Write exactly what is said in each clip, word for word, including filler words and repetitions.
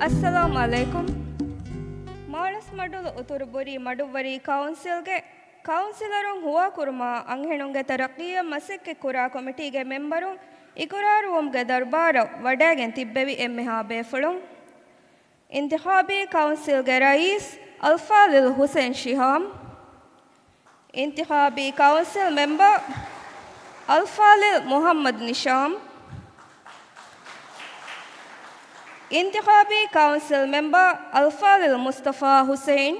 އައްސަލާމު ޢަލައިކުމް. މާޅޮސްމަޑުލު އުތުރު ބުރީ މަޑުއްވަރީ ކައުންސިލްގެ ކައުންސިލަރުން ހުވާކުރުމާ، އަންހެނުންގެ ތަރައްޤީއަށް މަސައްކަތްކުރާ ކޮމިޓީގެ މެމްބަރުން އިޤުރާރުވުމުގެ ދަރުބާރަށް ވަޑައިގެން ތިއްބެވި އެންމެހާ ބޭފުޅުން. އިންތިޚާބީ ކައުންސިލްގެ ރައީސް އަލްފާޟިލް ޙުސައިން ޝިހާމް. އިންތިޚާބީ ކައުންސިލް މެމްބަރ އަލްފާޟިލް މުޙައްމަދު ނިޝާމް. އިންތިޚާބީ ކައުންސިލް މެމްބަރ އަލްފާޟިލް މުޞްޠަފާ ޙުސައިން.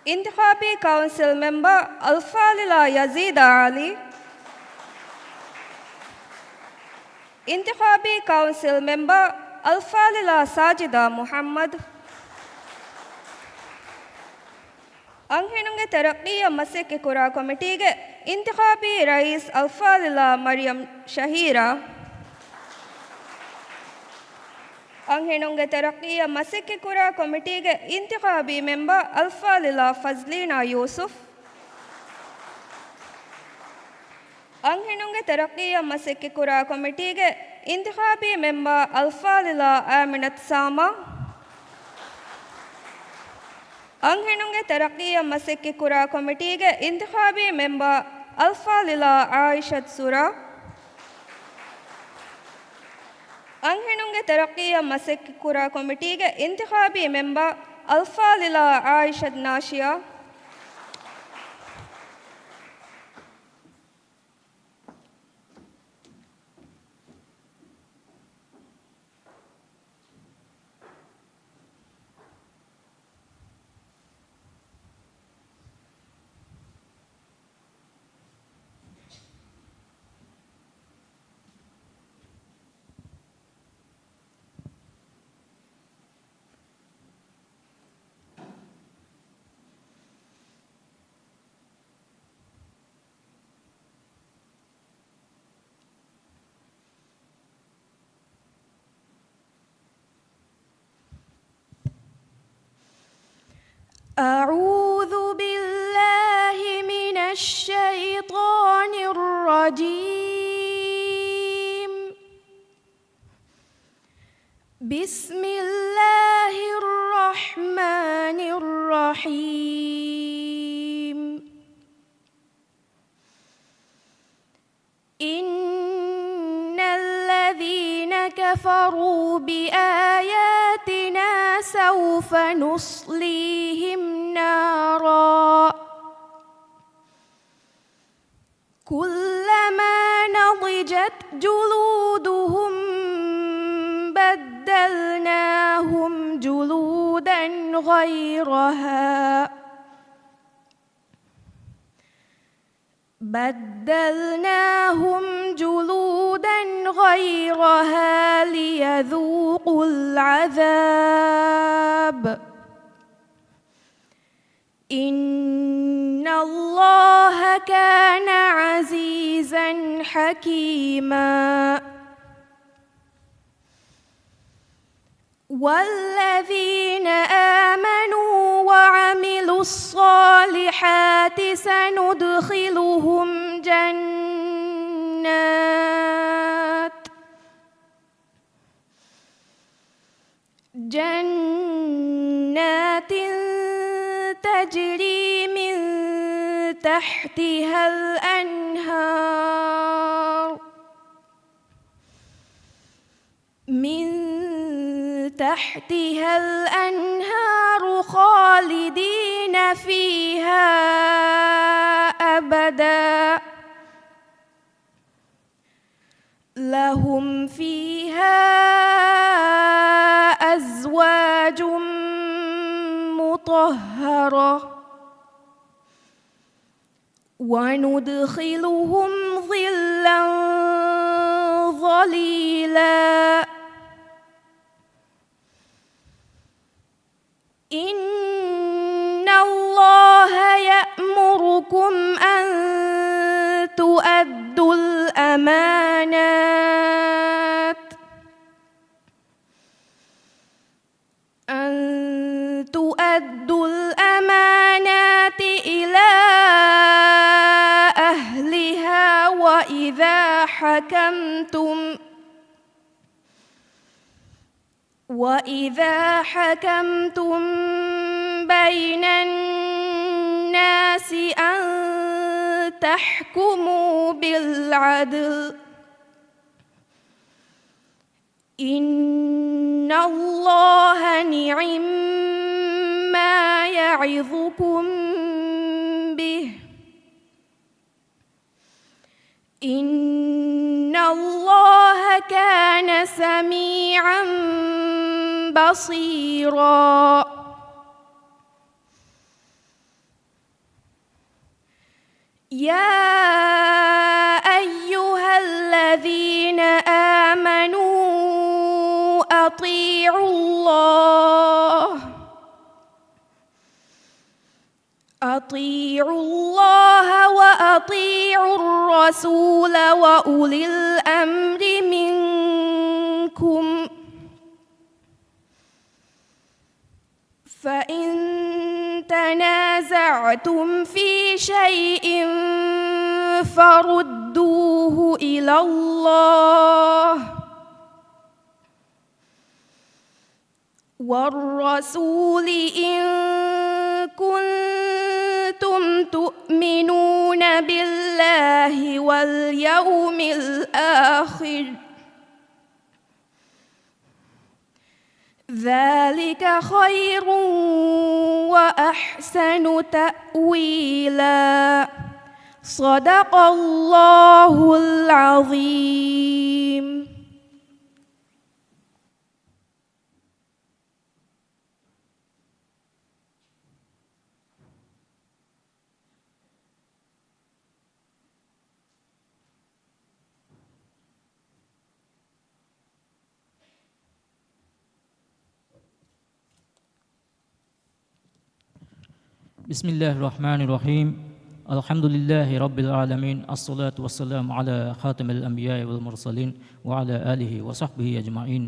އިންތިޚާބީ ކައުންސިލް މެމްބަރ އަލްފާޟިލާ ޔަޒީދާ ޢަލީ. އިންތިޚާބީ ކައުންސިލް މެމްބަރ އަލްފާޟިލާ ސާޖިދާ މުޙައްމަދު. އަންހެނުންގެ ތަރައްޤީއަށް މަސައްކަތްކުރާ ކޮމިޓީގެ އިންތިޚާބީ ރައީސް އަލްފާޟިލާ މަރިޔަމް ޝަހީރާ. އަންހެނުންގެ ތަރައްޤީއަށް މަސައްކަތްކުރާ ކޮމިޓީގެ އިންތިޚާބީ މެމްބަރ އަލްފާޟިލާ ފަޒްލީނާ ޔޫސުފް. އަންހެނުންގެ ތަރައްޤީއަށް މަސައްކަތްކުރާ ކޮމިޓީގެ އިންތިޚާބީ މެމްބަރ އަލްފާޟިލާ އާމިނަތު ސާމާ. އަންހެނުންގެ ތަރައްޤީއަށް މަސައްކަތްކުރާ ކޮމިޓީގެ އިންތިޚާބީ މެމްބަރ އަލްފާޟިލާ ޢާއިޝަތު ސުރާ. އަންހެނުންގެ ތަރައްޤީއަށް މަސައްކަތްކުރާ ކޮމިޓީގެ އިންތިޚާބީ މެމްބަރ އަލްފާޟިލާ ޢާއިޝަތު ނާޝިޔާ. أعوذ بالله من الشيطان الرجيم. بسم الله الرحمن الرحيم. إن الذين كفروا بآياتنا سوف نصليهم نارا كلما نضجت جلودهم بدلناهم جلودا غيرها بدلناهم جلودا غيرها ليذوقوا العذاب إن الله كان عزيزا حكيما والذين آمنوا وعملوا الصالحات سندخلهم جنات جنات تجري من تحتها الأنهار من تحتها الأنهار خالدين فيها أبدا لهم فيها أزواج مطهرة وندخلهم ظلا ظليلا إن الله يأمركم أن تؤدوا الأمانات أن تؤدوا الأمانات إلى أهلها وإذا حكمتم وإذا حكمتم بين الناس أن تحكموا بالعدل إن الله نعما يعظكم به إن الله كان سميعا بصيرا يا أيها الذين آمنوا أطيعوا الله أطيعوا الله وأطيعوا الرسول وأولي الأمر منكم فإن تنازعتم في شيء فردوه إلى الله والرسول إن كنتم تؤمنون بالله واليوم الآخر ذلك خير وأحسن تأويلا صدق الله العظيم بسم الله الرحمن الرحيم الحمد لله رب العالمين الصلاة والسلام على خاتم الأنبياء والمرسلين وعلى آله وصحبه أجمعين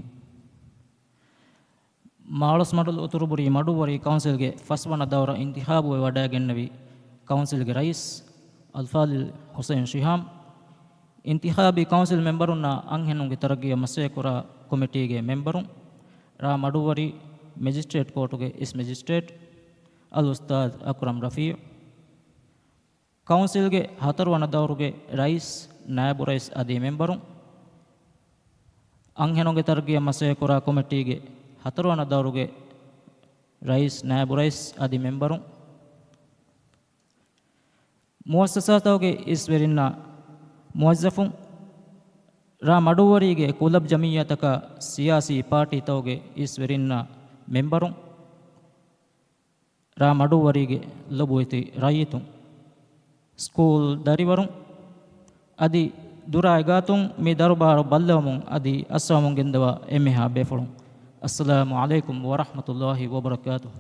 މާޅޮސްމަޑުލު އުތުރުބުރީ މަޑުއްވަރީ ކައުންސިލްގެ ފަސްވަނަ ދައުރަށް އިންތިޚާބުވެ ވަޑައިގެންނެވި ކައުންސިލްގެ ރައީސް އަލްފާޟިލް ޙުސައިން ޝިހާމް، އިންތިޚާބީ ކައުންސިލް މެމްބަރުންނާ އަންހެނުންގެ ތަރައްގީއަށް މަސައްކަތްކުރާ ކޮމިޓީގެ މެމްބަރުން، ރ. މަޑުއްވަރީ މެޖިސްޓްރޭޓް ކޯޓުގެ އިސް މެޖިސްޓްރޭޓް އަލްއުސްތާޛް އަކްރަމް ރަފީޢު، ކައުންސިލްގެ ހަތަރުވަނަ ދައުރުގެ ރައީސް، ނާއިބު ރައީސް އަދި މެމްބަރުން، އަންހެނުންގެ ތަރައްގީއަށް މަސައްކަތްކުރާ ކޮމިޓީގެ ހަތަރުވަނަ ދައުރުގެ ރައީސް، ނާއިބު ރައީސް އަދި މެމްބަރުން، މުއައްސަސާތަކުގެ އިސްވެރިންނާ މުވައްޒަފުން، ރ. މަޑުއްވަރީގެ ކުލަބް ޖަމިއްޔާތަކާ ސިޔާސީ ޕާޓީތަކުގެ އިސްވެރިންނާ މެމްބަރުން، ރ. މަޑުއްވަރީގެ ލޮބުވެތި ރައްޔިތުން، ސްކޫލް ދަރިވަރުން އަދި ދުރާއި ގާތުން މި ދަރުބާރު ބައްލަވަމުން އަދި އައްސަވަމުން ގެންދަވާ އެންމެހާ ބޭފުޅުން، އައްސަލާމު ޢަލައިކުމް ވަރަޙްމަތުﷲި ވަބަރަކާތުހު.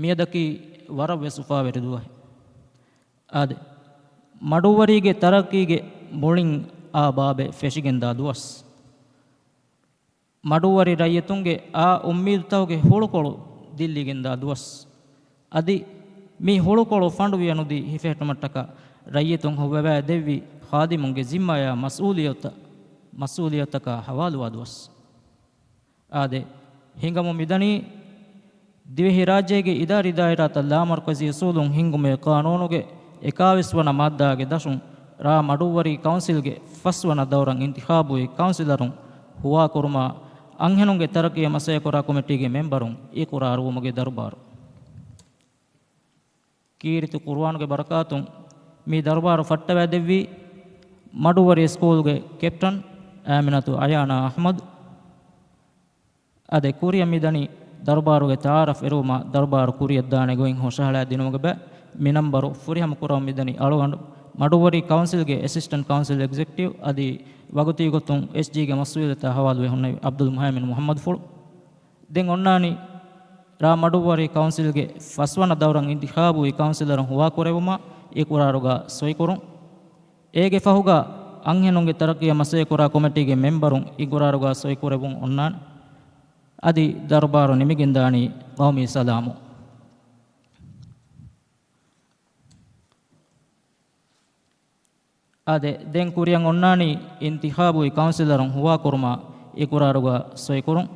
މިއަދަކީ ވަރަށްވެސް އުފާވެރި ދުވަހެއް. އާދެ، މަޑުއްވަރީގެ ތަރައްޤީގެ މުޅިން އާ ބާބެއް ފެށިގެންދާ ދުވަސް. މަޑުއްވަރި ރައްޔިތުންގެ އާ އުއްމީދުތަކުގެ ހުޅުކޮޅު ދިއްލިގެންދާ ދުވަސް. އަދި މި ހުޅުކޮޅު ފަނޑު ވިޔަނުދީ ހިފެހެއްޓުމަށްޓަކާ ރައްޔިތުން ހުއްވަވާ ދެއްވި ޚާދިމުންގެ ޒިންމާޔާ މަސްއޫލިއްޔަތުތައް، މަސްއޫލިއްޔަތުތަކާ ހަވާލުވާ ދުވަސް. އާދެ، ހިނގަމުން މިދަނީ، ދިވެހިރާއްޖޭގެ އިދާރީ ދާއިރާތައް ލާމަރުކަޒީ އުސޫލުން ހިންގުމުގެ ޤާނޫނުގެ އެކާވީސް ވަނަ މާއްދާގެ ދަށުން، ރ. މަޑުއްވަރީ ކައުންސިލްގެ ފަސްވަނަ ދައުރަށް އިންތިޚާބުވި ކައުންސިލަރުން ހުވާކުރުމަށް، އަންހެނުންގެ ތަރައްޤީއަށް މަސައްކަތްކުރާ ކޮމިޓީގެ މެމްބަރުން އިޤުރާރުވުމުގެ ދަރުބާރު. ކީރިތި ޤުރުއާނުގެ ބަރަކާތުން މި ދަރުބާރު ފައްޓަވައިދެއްވީ، މަޑުއްވަރީ ސްކޫލްގެ ކެޕްޓަން އާމިނަތު އަޔާނާ އަޙްމަދު. އާދެ، ކުރިއަށް މިދަނީ ދަރުބާރުގެ ތަޢާރަފް އެރުވުމަށް ދަރުބާރު ކުރިއަށްދާނެ ގޮތް ހުށަހަޅައިދިނުމުގެ ބައި މި ނަންބަރު ފުރިހަމަ ކުރަމުން މިދަނީ އަޅުގަނޑު މަޑުއްވަރީ ކައުންސިލްގެ އެސިސްޓެންޓް ކައުންސިލް އެގްޒެކެޓިވް އަދި ވަގުތީ ގޮތުން އެސްޖީގެ މަސްއޫލިއްޔަތާ ހަވާލުވެ ހުންނެވި ޢަބްދުލް މުހައިމިން މުޙައްމަދުފުޅު. ދެން އޮންނާނީ ރ. މަޑުއްވަރީ ކައުންސިލްގެ ފަސްވަނަ ދައުރަށް އިންތިޚާބުވި ކައުންސިލަރުން ހުވާކުރެއްވުމަށް އިޤުރާރުގަ ސޮއިކުރުން. އޭގެ ފަހުގަ އަންހެނުންގެ ތަރައްޤީއަށް މަސައްކަތްކުރާ ކޮމިޓީގެ މެމްބަރުން އިޤުރާރުގަ ސޮއިކުރެއްވުން އޮންނާނެ. އަދި ދަރުބާރު ނިމިގެންދާނީ ޤައުމީ ސަލާމުން. އާދެ، ދެން ކުރިއަށް އޮންނާނީ އިންތިޚާބުވި ކައުންސިލަރުން ހުވާކުރުމަށް އިޤުރާރުގަ ސޮއިކުރުން.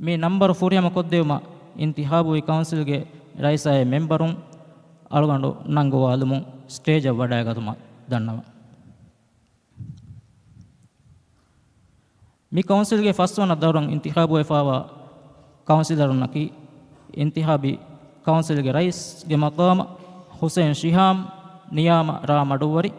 މި ނަންބަރު ފުރިހަމަ ކޮށްދެވުމަށް އިންތިޚާބުވި ކައުންސިލްގެ ރައީސާއި މެންބަރުން އަޅުގަނޑު ނަންގަވާލުމުން ސްޓޭޖަށް ވަޑައިގަތުމަށް ދަންނަވަން. މި ކައުންސިލްގެ ފަސްވަނަ ދައުރަށް އިންތިޚާބުވެފާވާ ކައުންސިލަރުންނަކީ، އިންތިޚާބީ ކައުންސިލްގެ ރައީސްގެ މަޤާމަށް ޙުސައިން ޝިހާމް، ނިޔާމަ، ރ. މަޑުއްވަރި.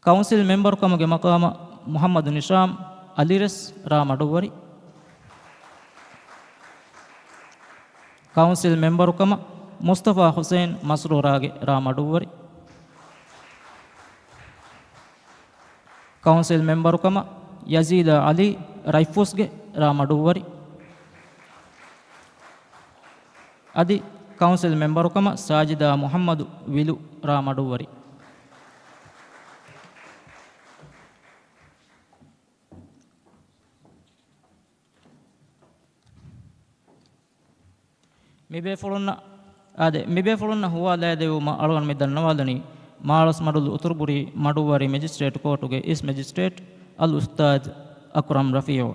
ކައުންސިލް މެންބަރުކަމުގެ މަޤާމަށް މުޙައްމަދު ނިޝާމް، އަލިރެސް، ރ. މަޑުއްވަރި. ކައުންސިލް މެންބަރުކަމަށް މުޞްޠަފާ ޙުސައިން، މަސްރޫރާގެ، ރ. މަޑުއްވަރި. ކައުންސިލް މެންބަރުކަމަށް ޔަޒީދާ އަލީ، ރައިފުސްގެ، ރ. މަޑުއްވަރި. އަދި ކައުންސިލް މެންބަރުކަމަށް ސާޖިދާ މުޙައްމަދު، ވިލު، ރ. މަޑުއްވަރި. މިބޭފުޅުންނަށް، އާދެ، މިބޭފުޅުންނަށް ހުވާލައިދެއްވުމަށް އަޅުގަނޑު މި ދަންނަވާލަނީ، މާޅޮސްމަޑުލު އުތުރުބުރީ މަޑުއްވަރި މެޖިސްޓްރޭޓް ކޯޓުގެ އިސް މެޖިސްޓްރޭޓް އަލްއުސްތާޛް އަކްރަމް ރަފީޢު.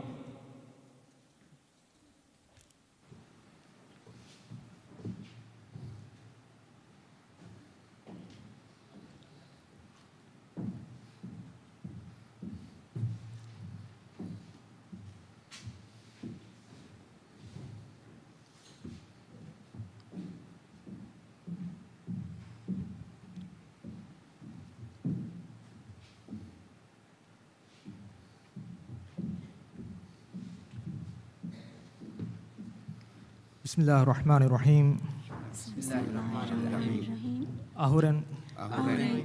بسم الله الرحمن الرحيم. އަހުރެން، އަހުރެން،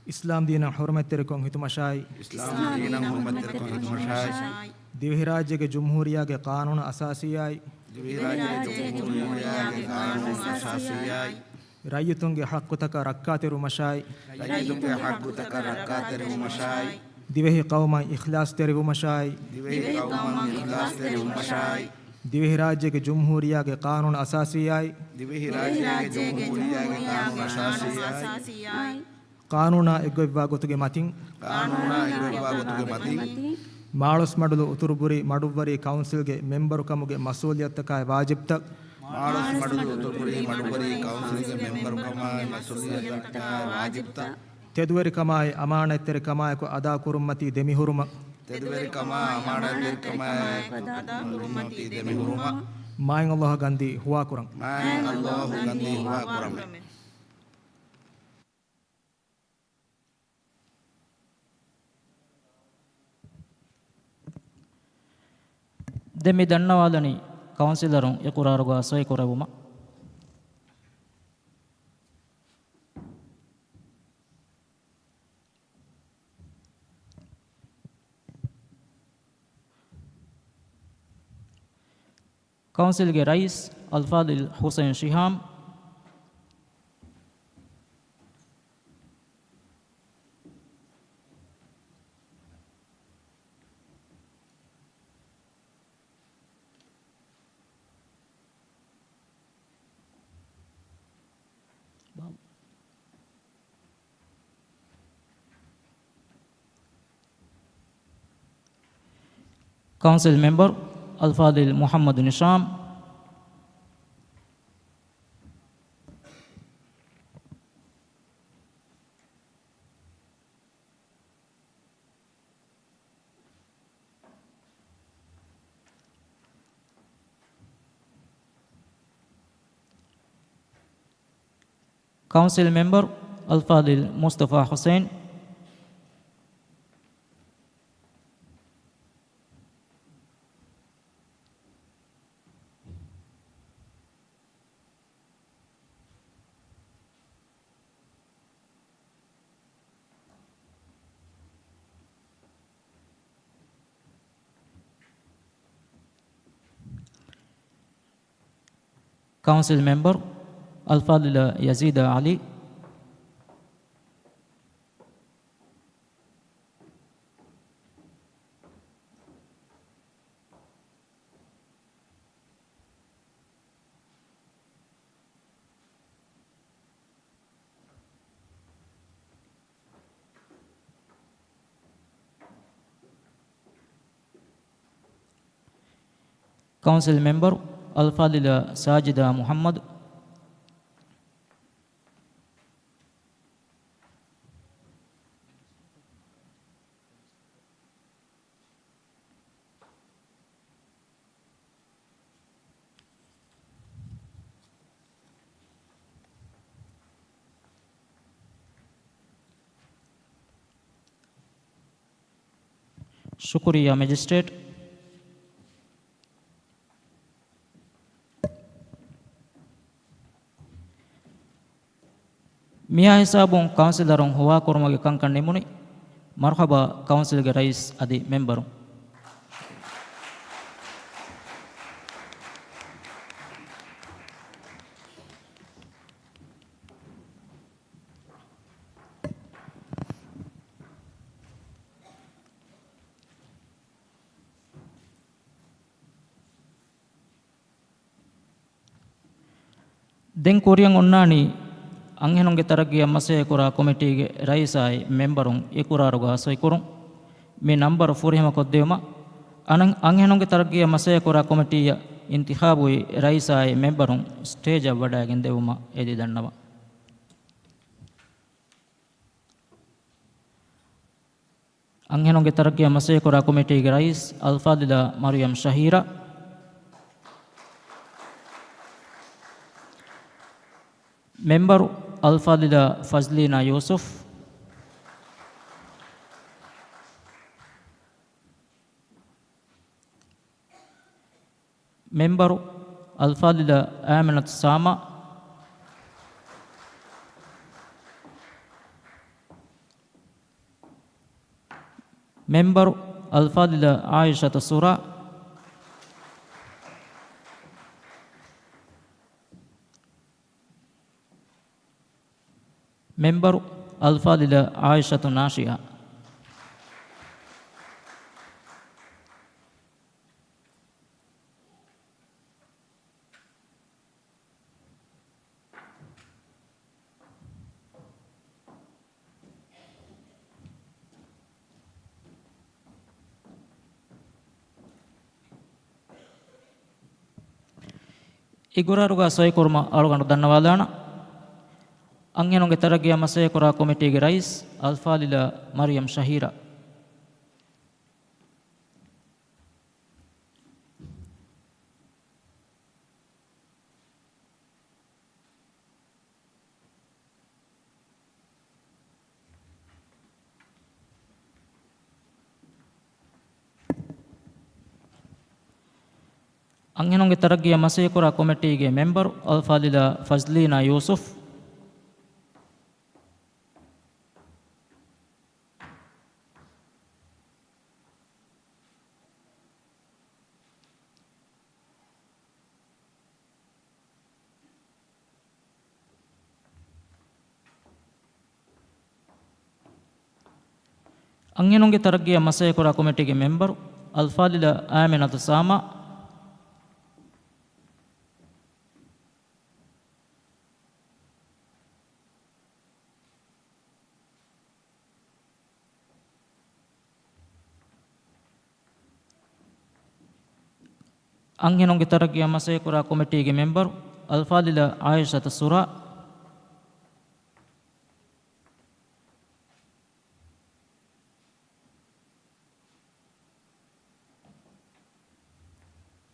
އިސްލާމް ދީނަށް ޙުރުމަތްތެރިކޮށް ހިތުމަށާއި، އިސްލާމް ދީނަށް ޙުރުމަތްތެރިކޮށް ހިތުމަށާއި، ދިވެހިރާއްޖޭގެ ޖުމްހޫރިއްޔާގެ ޤާނޫނު އަސާސީއާއި، ދިވެހިރާއްޖޭގެ ޖުމްހޫރިއްޔާގެ ޤާނޫނު އަސާސީއާއި، ރައްޔިތުންގެ ޙައްޤުތަކަށް ރައްކާތެރިވުމަށާއި، ރައްޔިތުންގެ ޙައްޤުތަކަށް ރައްކާތެރިވުމަށާއި، ދިވެހި ޤައުމަށް އިޚްލާޞްތެރިވުމަށާއި، ދިވެހި ޤައުމަށް އިޚްލާޞްތެރިވުމަށާއި، ދިވެހިރާއްޖޭގެ ޖުމްހޫރިއްޔާގެ ޤާނޫނު އަސާސީއާއި، ދިވެހިރާއްޖޭގެ ޖުމްހޫރިއްޔާގެ ޤާނޫނު އަސާސީއާއި، ޤާނޫނާ އެއްގޮތްވާ ގޮތުގެ މަތިން، ޤާނޫނާ އެއްގޮތްވާ ގޮތުގެ މަތިން، މާޅޮސްމަޑުލު އުތުރުބުރީ މަޑުއްވަރީ ކައުންސިލްގެ މެންބަރުކަމުގެ މަސްއޫލިއްޔަތުތަކާއި ވާޖިބްތައް، މާޅޮސްމަޑުލު އުތުރުބުރީ މަޑުއްވަރީ ކައުންސިލްގެ މެންބަރުކަމާއި މަސްއޫލިއްޔަތުތަކާއި ވާޖިބްތައް، ތެދުވެރިކަމާއި އަމާނަތްތެރިކަމާއެކު އަދާކުރުންމަތީ ދެމިހުރުމަށް، ތެދުވެރިކަމާއި އަމާނަތްތެރިކަމާއެކު އަދާކުރުންމަތީ ދެމިހުރުމަށް، މާތް ﷲ ގަންދީ ހުވާކުރަން. މާތް ﷲ ގަންދީ ހުވާކުރަމެ. ދެން މި ދަންނަވާލަނީ ކައުންސިލަރުން އިޤުރާރުގަ ސޮއިކުރެއްވުމަށް. ކައުންސިލްގެ ރައީސް އަލްފާޟިލް ޙުސައިން ޝިހާމް، ކައުންސިލް މެމްބަރު އަލްފާޟިލް މުޙައްމަދު ނިޝާމް، ކައުންސިލް މެމްބަރު އަލްފާޟިލް މުޞްޠަފާ ޙުސައިން، ކައުންސިލް މެމްބަރު އަލްފާޟިލާ ޔަޒީދާ ޢަލީ، ކައުންސިލް މެމްބަރު އަލްފާޟިލާ ސާޖިދާ މުޙައްމަދު. ޝުކުރިއްޔާ މެޖިސްޓްރޭޓް. މިހާ ހިސާބުން ކައުންސިލަރުން ހުވާކުރުމުގެ ކަންކަން ނިމުނީ. މަރުޙަބާ ކައުންސިލްގެ ރައީސް އަދި މެމްބަރުން. ދެން ކުރިއަށް އޮންނާނީ އަންހެނުންގެ ތަރައްގީއަށް މަސައްކަތްކުރާ ކޮމިޓީގެ ރައީސާއި މެމްބަރުން އިޤުރާރުގަ ސޮއިކުރުން. މި ނަންބަރު ފުރިހަމަކޮށްދެވުމަށް އަން-، އަންހެނުންގެ ތަރައްގީއަށް މަސައްކަތްކުރާ ކޮމިޓީއަށް އިންތިޚާބުވި ރައީސާއި މެމްބަރުން ސްޓޭޖަށް ވަޑައިގެން ދެވުމަށް އެދި ދަންނަވަން. އަންހެނުންގެ ތަރައްގީއަށް މަސައްކަތްކުރާ ކޮމިޓީގެ ރައީސް އަލްފާޟިލާ މަރިޔަމް ޝަހީރާ، މެމްބަރު އަލްފާޟިލާ ފަޒްލީނާ ޔޫސުފް، މެމްބަރު އަލްފާޟިލާ އާމިނަތު ސާމާ، މެމްބަރު އަލްފާޟިލާ އާއިޝަތު ސުރާ، މެމްބަރު އަލްފާޟިލާ އާއިޝަތު ނާޝިއާ. އިގުރާރުގަ ސޮއިކުރުމަށް އަޅުގަނޑު ދަންނަވާލާނަން. އަންހެނުންގެ ތަރައްގީއަށް މަސައްކަތްކުރާ ކޮމިޓީގެ ރައީސް އަލްފާޟިލާ މަރިޔަމް ޝަހީރާ. އަންހެނުންގެ ތަރައްގީއަށް މަސައްކަތްކުރާ ކޮމިޓީގެ މެމްބަރު އަލްފާޟިލާ ފަޒްލީނާ ޔޫސުފް. އަންހެނުންގެ ތަރައްގީއަށް މަސައްކަތްކުރާ ކޮމިޓީގެ މެމްބަރު އަލްފާޟިލާ އާމިނަތު ސާމާ. އަންހެނުންގެ ތަރައްގީއަށް މަސައްކަތްކުރާ ކޮމިޓީގެ މެމްބަރު އަލްފާޟިލާ އާއިޝަތު ސުރާ.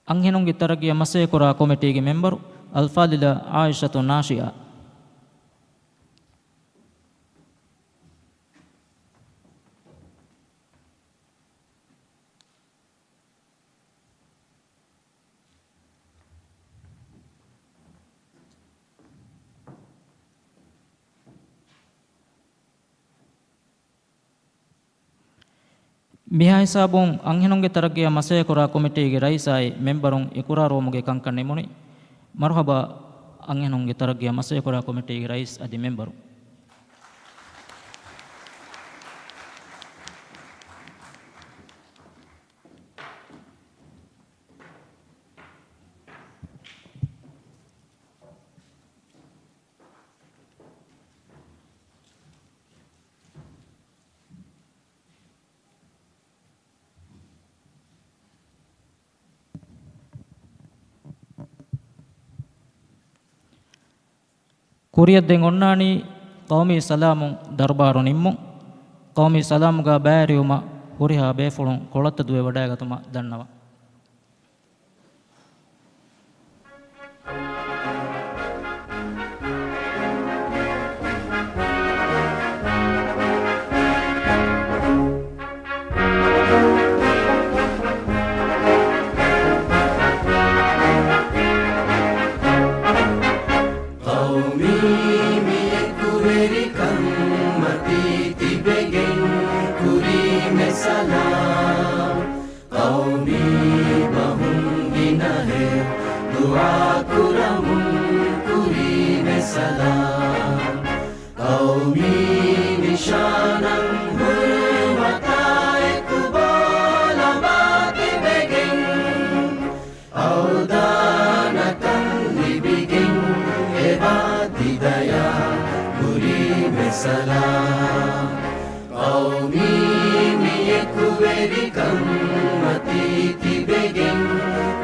އަންހެނުންގެ ތަރައްގީއަށް މަސައްކަތްކުރާ ކޮމިޓީގެ މެމްބަރު އަލްފާޟިލާ އާއިޝަތު ނާޝިއާ. މިހާ ހިސާބުން އަންހެނުންގެ ތަރައްގީއަށް މަސައްކަތްކުރާ ކޮމިޓީގެ ރައީސާއި މެމްބަރުން އިޤުރާރުވުމުގެ ކަންކަން ނިމުނީ. މަރުޙަބާ އަންހެނުންގެ ތަރައްގީއަށް މަސައްކަތްކުރާ ކޮމިޓީގެ ރައީސް އަދި މެމްބަރު. ކުރިއަށް ދެން އޮންނާނީ ޤައުމީ ސަލާމުން ދަރުބާރު ނިންމުން. ޤައުމީ ސަލާމުގަ ބައިވެރިވުމަށް ހުރިހާ ބޭފުޅުން ކޮޅަށްތަދުވެ ވަޑައިގަތުމަށް ދަންނަވަން. ޤައުމީ މި އެކުވެރިކަންމަތީ ތިބެގެން ކުރީމެ ސަލާމް. ޤައުމީ ބަހުން ގިނަހެޔޮ ދުޢާ ކުރަމުން ކުރީމެ ސަލާމް. ޤައުމީ ނިޝާނަށް ހުރުމަތާ އެކު ބޯލަމާ ތިބެގެން އަވްދާނަކަން ލިބިގެން އެބާ ތި ދަޔާ ކުރީމެ ސަލާމް. ޤައުމީ މި އެކުވެރިކަންމަތީ ތިބެގެން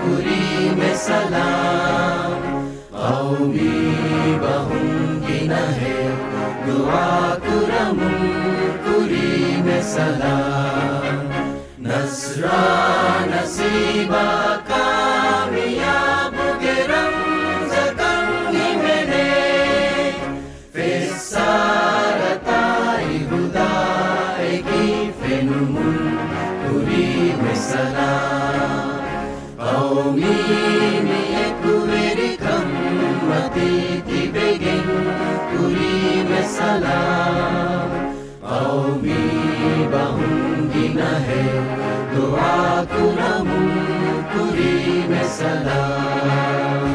ކުރީމެ ސަލާމް. ޤައުމީ ބަހުން ގިނަހެޔޮ ދުޢާ ކުރަމުން ކުރީމެ ސަލާމް. ނަޞްރާ ނަސީބާ ކާމިޔާބުގެ ރަމްޒަކަށް ހިމެނޭ. ފެއްސާރަތާއި ހުދާއެކީ ފެނުމުން ކުރީމެ ސަލާމް. ޤައުމީ މި އެކުވެރިކަންމަތީ ތިބެގެން ކުރީމެ ސަލާމް. ޤައުމީ ބަހުން ގިނަހެޔޮ ދުޢާ ކުރަމުން ކުރީމެ ސަލާމް.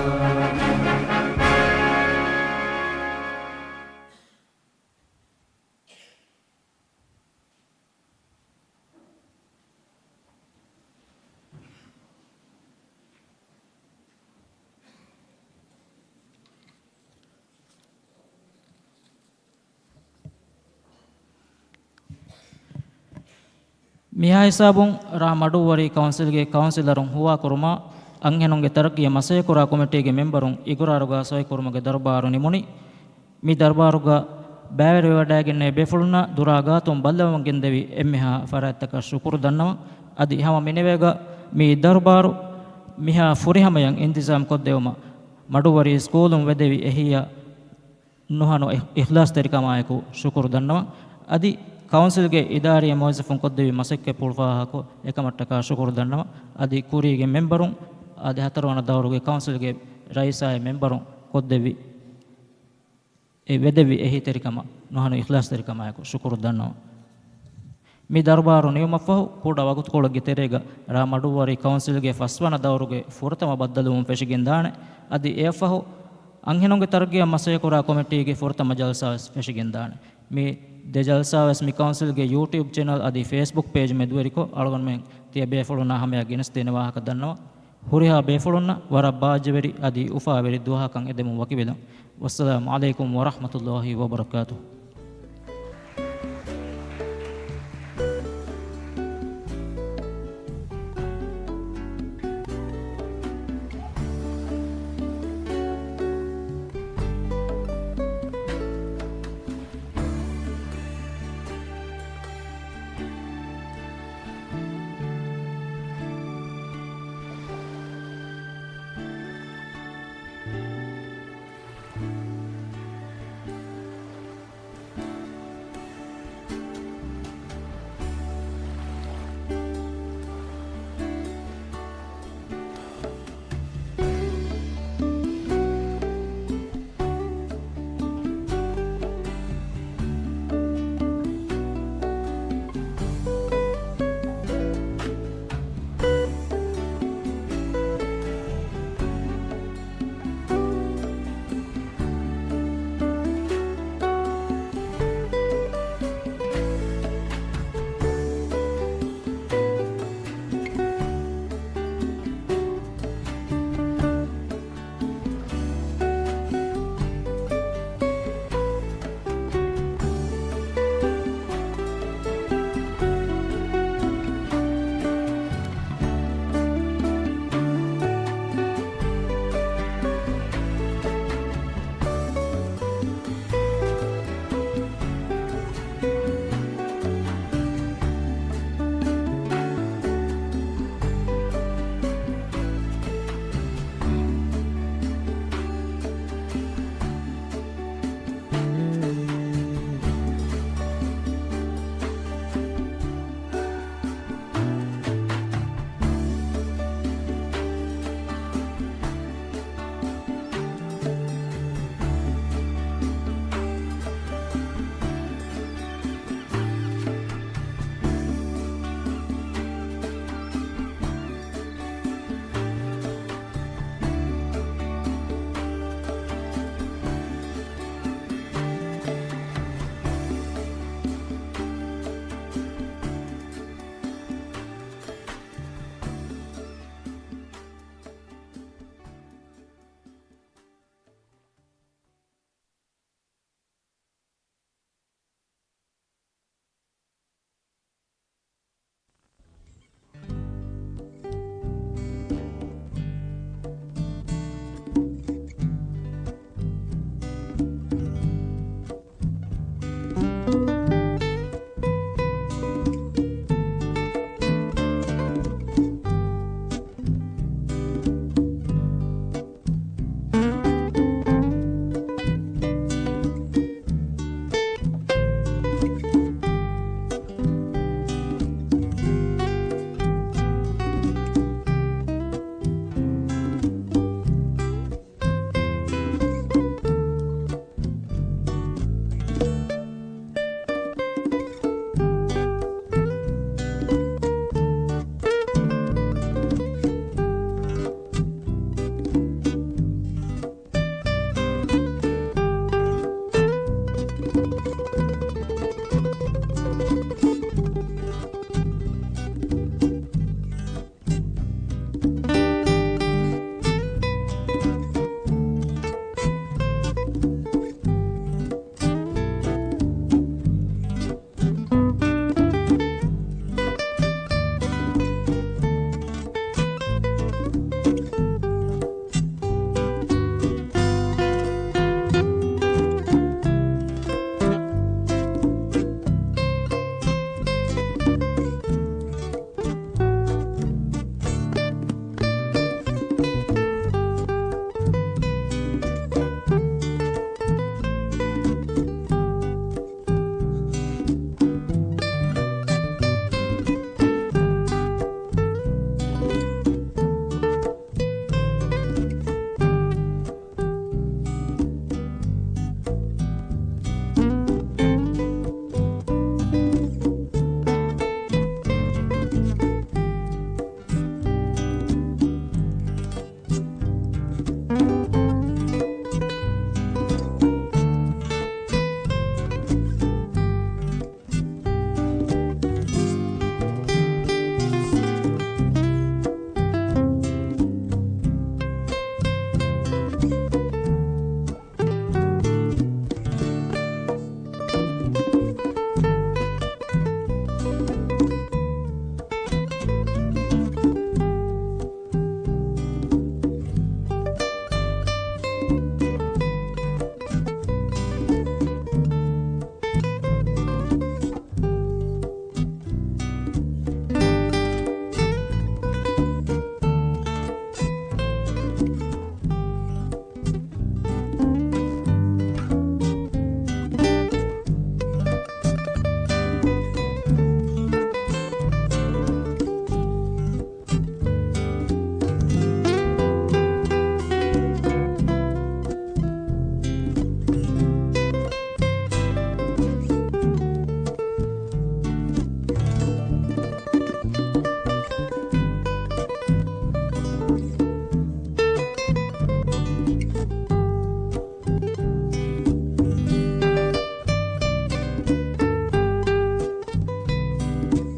މިހާ ހިސާބުން ރ. މަޑުއްވަރީ ކައުންސިލްގެ ކައުންސިލަރުން ހުވާކުރުމާ، އަންހެނުންގެ ތަރައްޤީއަށް މަސައްކަތްކުރާ ކޮމިޓީގެ މެމްބަރުން އިގުރާރުގަ ސޮއިކުރުމުގެ ދަރުބާރު ނިމުނީ. މި ދަރުބާރުގަ ބައިވެރިވެވަޑައިގެންނެވި ބޭފުޅުންނާ ދުރާ ގާތުން ބައްލަވަމުން ގެންދެވި އެންމެހާ ފަރާތްތަކަށް ޝުކުރު ދަންނަވަން. އަދި ހަމަ މިނެވޭގަ މި ދަރުބާރު މިހާ ފުރިހަމަޔަށް އިންތިޒާމް ކޮށްދެވުމަށް މަޑުއްވަރީ ސްކޫލުން ވެދެވި އެހީއަށް ނުހަނު އިޚް-، އިޚްލާޞްތެރިކަމާއެކު ޝުކުރު ދަންނަވަން. އަދި ކައުންސިލްގެ އިދާރީ މުވައްޒަފުން ކޮށްދެވި މަސައްކަތް ފުޅުފާހަގަކޮށް އެކަމަށްޓަކާ ޝުކުރު ދަންނަވަން. އަދި ކުރީގެ މެމްބަރުން އަދި ހަތަރުވަނަ ދައުރުގެ ކައުންސިލްގެ ރައީސާއި މެމްބަރުން ކޮށްދެއްވި އެ ވެދެއްވި އެހީތެރިކަމަށް ނުހަނު އިޚްލާޞްތެރިކަމާއެކު ޝުކުރު ދަންނަވަން. މި ދަރުބާރު ނިމުމަށްފަހު ކުޑަ ވަގުތުކޮޅެއްގެ ތެރޭގަ ރ. މަޑުއްވަރީ ކައުންސިލްގެ ފަސްވަނަ ދައުރުގެ ފުރަތަމަ ބައްދަލުވުން ފެށިގެންދާނެ. އަދި އެއަށްފަހު އަންހެނުންގެ ތަރައްޤީއަށް މަސައްކަތްކުރާ ކޮމިޓީގެ ފުރަތަމަ ޖަލްސާވެސް ފެށިގެންދާނެ. މި ދެ ޖަލްސާވެސް މި ކައުންސިލްގެ ޔޫޓިއުބް ޗެނަލް އަދި ފޭސްބުކް ޕޭޖް މެދުވެރިކޮށް، އަޅުގަނޑުމެން ތިޔަބޭފުޅުންނާ ހަމަޔަށް ގެނެސްދޭނެ ވާހަކަ ދަންނަވަން. ހުރިހާ ބޭފުޅުންނަށް ވަރަށް ބާއްޖަވެރި އަދި އުފާވެރި ދުވަހަކަށް އެދެމުން ވަކިވެލަން. ވައްސަލާމު ޢަލައިކުމް ވަރަޙްމަތުﷲި ވަބަރަކާތުހު.